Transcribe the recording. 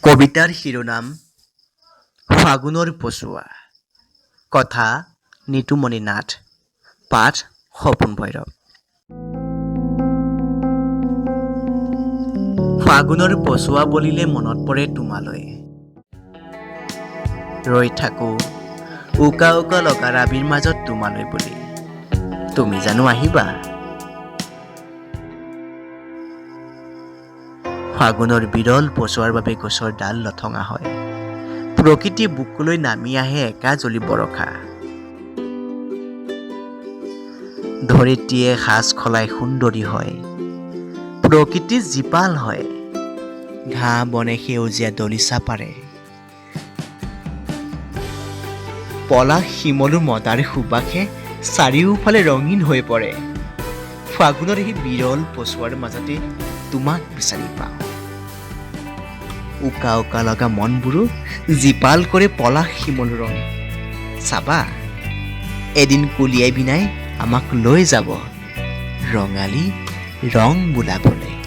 কবিতাৰ শিৰোনাম ফাগুনৰ পচোৱা। কথা নিতুমণি নাথ। পাঠ সপোন ভৈৰৱ। ফাগুনৰ পচোৱা বুলিলে মনত পৰে তোমালৈ। ৰৈ থাকোঁ উকা উকা লগা ৰাবিৰ মাজত তোমালৈ বুলি। তুমি জানো আহিবা? ফাগুনৰ বিৰল পচোৱাৰ বাবে গছৰ ডাল লঠঙা হয়। প্ৰকৃতি বুকুলৈ নামি আহে একাজলি বৰষা। ধৰিত্ৰীয়ে সাজ সলাই সুন্দৰী হয়। প্ৰকৃতি জীপাল হয়। ঘাঁহ বনে সেউজীয়া দলিচা পাৰে। পলাশ শিমলু মদাৰ সুবাসে চাৰিওফালে ৰঙীন হৈ পৰে। ফাগুনৰ সেই বিৰল পচোৱাৰ মাজতে তোমাক বিচাৰি পাওঁ। উকা উকা লগা মনবোৰো জীপাল কৰে পলাশ শিমলু ৰঙে। চাবা, এদিন কুলিয়াই বিনাই আমাক লৈ যাব ৰঙালী ৰং বোলাবলৈ।